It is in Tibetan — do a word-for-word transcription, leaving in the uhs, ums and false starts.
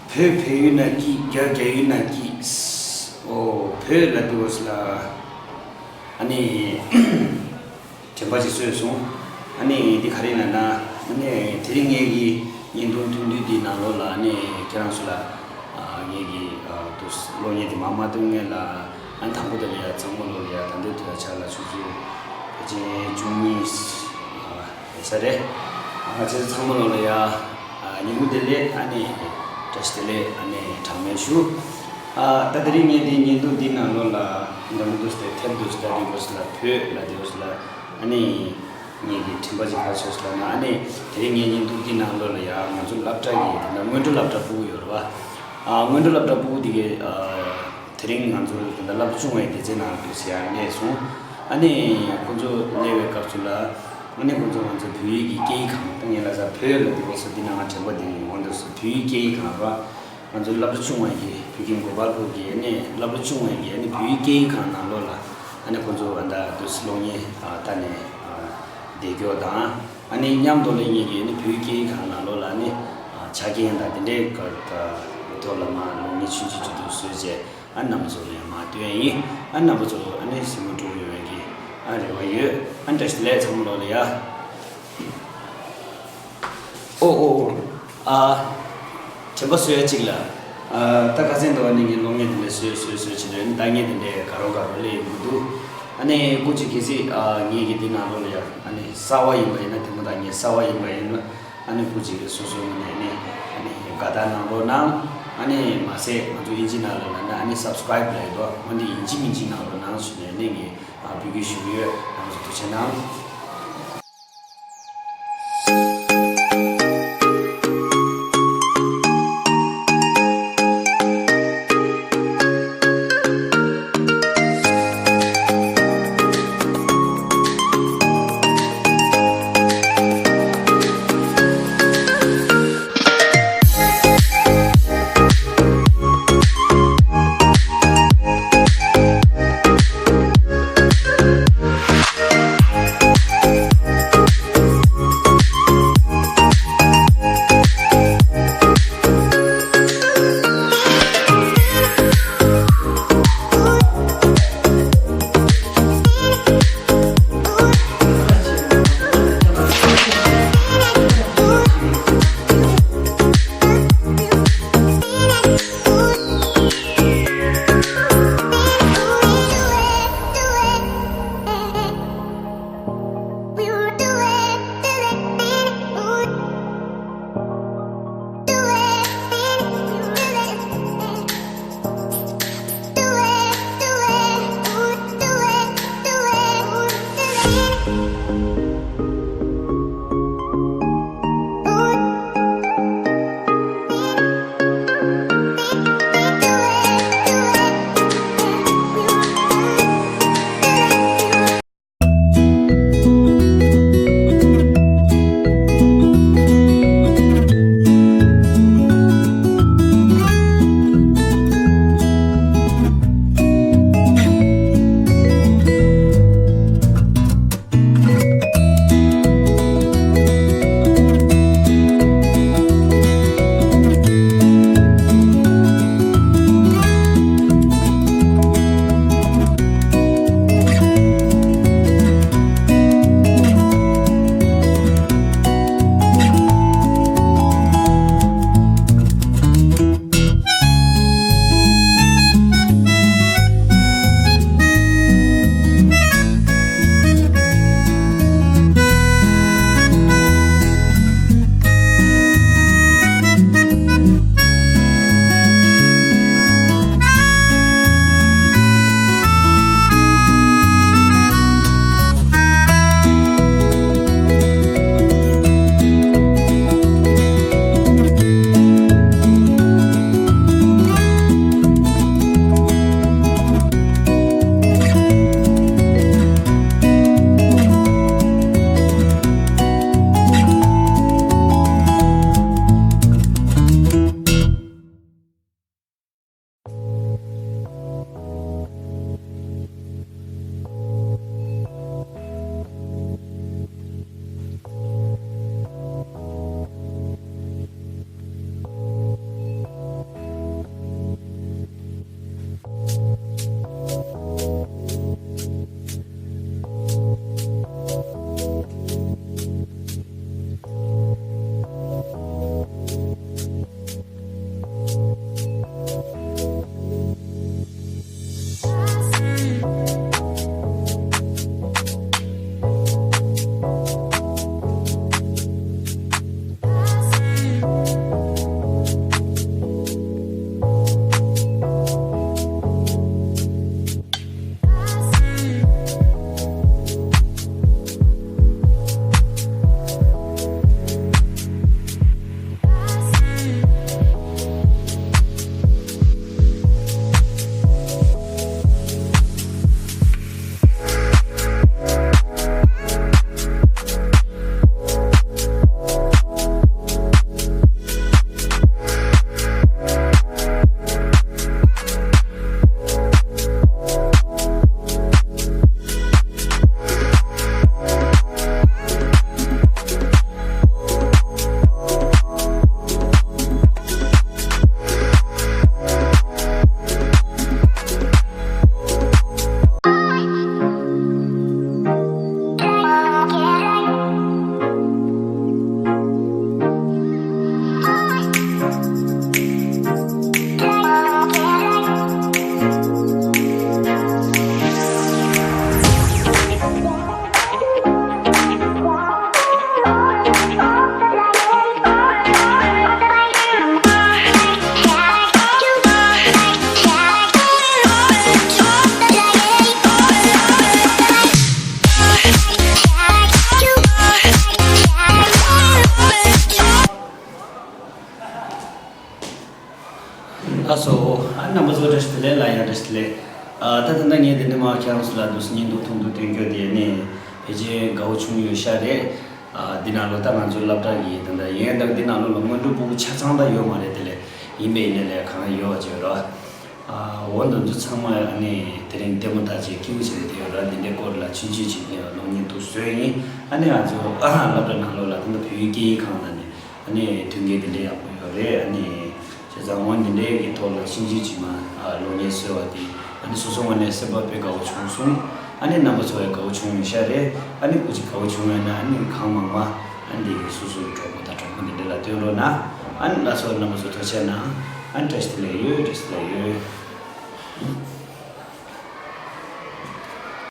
བོད་བོད་ཡུལ་ན་སྐྱིད། རྒྱ་རྒྱ་ཡུལ་ན་སྐྱིད། ཨོ་བོད་ལ་དུས་ལ་ཨ་ནི་དྲན་པ་ཅིག་གསོས་སོང་། ཨ་ནི་འདི་ག་རེ་ན་ན་ཨ་ནི་དེ་རིང་ངེད་ཀྱི་བརྙན་ཐུང་ཐུང་དུས་འདི་ནང་ལོགས་ལ་ཨ་ནི་ཁྱེད་རང་ཚོ་ལ་ཨ་ངེད་ཀྱི་ཨ་དུ་གློག་བརྙན་དེ་མ་མ་ཐུང་ངེད་ལ་ཨ་ནི་དང་པོ་དེ་ལ་ཡ་ཚང་མ་ལོགས་ལ་ཡ་ད་འདོད་དུ་ཡ་ཆ་ལ་ཆུ་ཚོད་ཕལ་ཆེར་བཅུ་གཉིས་ཨ་ཡོད་ས་རེད། ཨ་ང་ཚོ་ཚང་མ་ལོགས་ལ་ཡ་ཨ་ཉིན་གུང་བདེ་ལེགས། ཨ་ནི་བཀྲ་ཤིས་བདེ་ལེགས། ཨ་ནི་གྲངས་མེད་ཞུ། ཨ་ད་དེ་རིང་ངས་འདི་བརྙན་ཐུང་འདི་ནང་ལོགས་ལ་འདམ་འདུག་སྟེ་ཐེབས་འདུག་སྟེ་འདི་བོས་ལ་བོད་ལ་འདི་བོས་ལ་ཨ་ནི་ངེད་ཀྱི་དྲན་པ་ཅིག་ག་ཚོད་ལ་ན། ཨ་ནི་དེ་རིང་ངས་བརྙན་ཐུང་འདི་ནང་ལོགས་ལ་ཡ་ང་ཚོ་སློབ་གྲྭ་གི་ད་ལྟ་སྔོན་འགྲོ་སློབ་གྲྭ་ཕྲུ་གུ་ཡོད་རེད་བ། ཨ་སྔོན་འགྲོ་སློབ་གྲྭ་ཕྲུ་གུ་དེ་གའི་ཨ་དེ་རིང་ང་ཚོ་ད་ལྟ་སློབ་གྲྭ་ཆུང་བའི་སྡེ་ཚན་ནང་དུ་ཟེར་ཡ་སླེབས་སོང་། ཨ་ནི་ཁོ་ཚོ་སླེབས་པའི་སྐབས་སུ་ལ་ཨ་ནི་ཁོ་ཚོ་ང་ཚོ་བོད་ཡིག་གི་སྐད་ཡིག་ཁང་ད་ངས་ལ་ས་བོད་ལ་དེ་བོས་འདི་ནང་དྲན་པ་འདི་འོང་འདུག་སེ་བོད་ཡིག་སྐད་ཡིག་ཁང་ར། ང་ཚོ་སློབ་གྲྭ་ཆུང་བ་གི་བོད་ཁྱིམ་གོ་པལ་པུར་གི་ཨ་ནི་སློབ་གྲྭ་ཆུང་བ་གི་ཨ་ནི་བོད་ཡིག་སྐད་ཡིག་ཁང་ནང་ལོགས་ལ་ཨ་ནི་ཁོ་ཚོ་ཨ་ད་དུས་གློག་བརྙན་ཨ་ལྟ་ནས་ཨ་བསྡད་རྒྱུ་དང་། ཨ་ནི་མཉམ་དུ་ལ་ངེད་ཀྱི་ཨ་ནི་བོད་ཡིག་སྐད་ཡིག་ཁང་ནང་ལོགས་ལ་ཨ་ནི་ཨ་ཆ་རྐྱེན་དང་དེ་འདྲའི་སྐོར་ཐོག་ལ་མ་གློག་བརྙན་ཆུང་ཆུང་ཅིག་ཏུ་བཟོས་རྗེས་ཨ་རྣམ་པ་ཚོ་ལ་ཡང་མ་སྟོན་ཡིན། ཨ་རྣམ་པ་ཚོ་ཨ་ནི་གཟིགས་མོ་སྤྲོ་ཡོང་བའི་གི་ཨ་རེ་བ་ཡོད། ཨ་བཀྲ་ཤིས་བདེ་ལེགས་ཚང་མ་ལོགས་ལ་ཡ། ཨོ་ཨོ་ཨོ། ཨ། དྲན་པ་གསོས་ཡ་གཅིག་ལ། ཨ། ད་ཁ་སང་འདྲ་བ་ནི་ངས་གློག་བརྙན་དེ་འདྲ་བཟོས་བཟོས་བཟོས་བྱས་ནས་ལྟ་ངན་དེ་འདྲའི་ག་རོ་ག་རོ་སླེབས་ཡོང་གི་འདུག་ཨ་ནི་སྐུ་མཁྱེན་གལ་སྲིད་ཨ་ངེད་ཀྱི་འདི་ནང་ལོགས་ལ་ཡ་ཨ་ནི་གསར་བ་ཡིན་པ་ཡིན་ན་དེ་མོ་ད་ངས་གསར་བ་ཡིན་པ་ཡིན་ན་ཨ་ནི་སྐུ་མཁྱེན་སོ་སོའི་ངོས་ནས་ཨ་ནི་ཨ་ནི་དགའ་རྟགས་གནང་རོགས་གནང་། ཨ་ནི་མ་ཟད་ང་ཚོ་ཨིན་ཇི་ནང་ལ་ལབ་ན་ཨ་ནི་སབ་སི་ཀ་རའིབ་ལབ་ཡོད་དོ། འོ་འདི་ཨིན་ཇི་མིན་ཇི་གནང་རོགས་གནང་ཞུས་ནས་ཨ་ནི་ངས་ཨ་འབོད་སྐུལ་ཞུ་གི་ཡོད། རྣམ་པ་ཚོ་ཐུགས་རྗེ་གནང་། རྣམ་པ་ཚོ་བཀྲ་ཤིས་བདེ་ལེགས། ལ་ཡང་བཀྲ་ཤིས་བདེ་ལེགས། ཨ་ད་ད་ལྟ་ངས་དེ་འདྲ་མ་ཁྱེད་རང་ཚོ་ལ་འདུག་སེ་བརྙན་ཐུང་ཐུང་ཐུང་སྟོན་རྒྱུ་དེ་ནི་ཕལ་ཆེར་དགའ་བོ་བྱུང་ཡོད་ཤག་རེད། ཨ་འདི་ནང་ལོ་ད་ང་ཚོའི་སློབ་གྲྭ་གི་ད་ལྟ་ཡིན་ད་འདི་ནང་ལོ་ལ་སྔོན་འགྲོ་ཕྲུ་གུ་ཆ་ཚང་ད་ཡོད་མ་རེད། དེ་ལས་ཡིན་པས་ཡིན་ནའི་ལས་གང་ཡོད་ཅེས་རོ། ཨ་འོ་འདི་ཚོ་ཚང་མ་ཨ་ནི་དེ་རིང་ལྟད་མོ་ལྟ་བྱས་སྐྱིད་པོ་བྱས་ནས་བསྡད་ཡོད་ར། འདི་འདྲའི་སྐོར་ལ་ཆུང་ཆུང་ཅིག་གློག་བརྙན་ཐུང་བཟོས་ཡིན། ཨ་ནི་ང་ཚོ་ཨ་སློབ་གྲྭ་ནང་ལོགས་ལ་ད་ལྟ་བོད་ཡིག་སྐད་ཡིག་ཁང་ནང་ནས་ཨ་ནི་མཐུན་རྐྱེན་འདི་འདྲའི་ཡག་པོ་ཡོད་རེད། ཨ་ནི་བྱས་ཙང་འོ་འདི་འདྲའི་གི་ཐོག་ལ་ཆུང་ཆུང་ཅིག་མ་ཨ་གློག་བརྙན་བཟོས་པ་དེ་ཨ་ནི་སོ་སོ་ངོས་ནས་སེམས་པ་དཔེ་དགའ་བོ་བྱུང་སོང་། ཨ་ནི་རྣམ་པ་ཚོ་ཡང་དགའ་བོ་བྱུང་ཡོད་ཤག་རེད། ཨ་ནི་སྐུ་མཁྱེན་དགའ་བོ་བྱུང་ཡོད་ན་ཨ་ནི་གང་མང་མང་ཨ་ནི་སོ་སོའི་གྲོགས་པོ་དང་གྲོགས་མོ་འདི་འདྲ་ལ་སྟོན་རོགས་གནང་། ཨ་ནི་ལགས་སོ། རྣམ་པ་ཚོ་ཐུགས་རྗེ་གནང་། ཨ་ནི་བཀྲ་ཤིས་བདེ་ལེགས་ཡོད། བཀྲ་ཤིས་བདེ་ལེགས་ཡོད།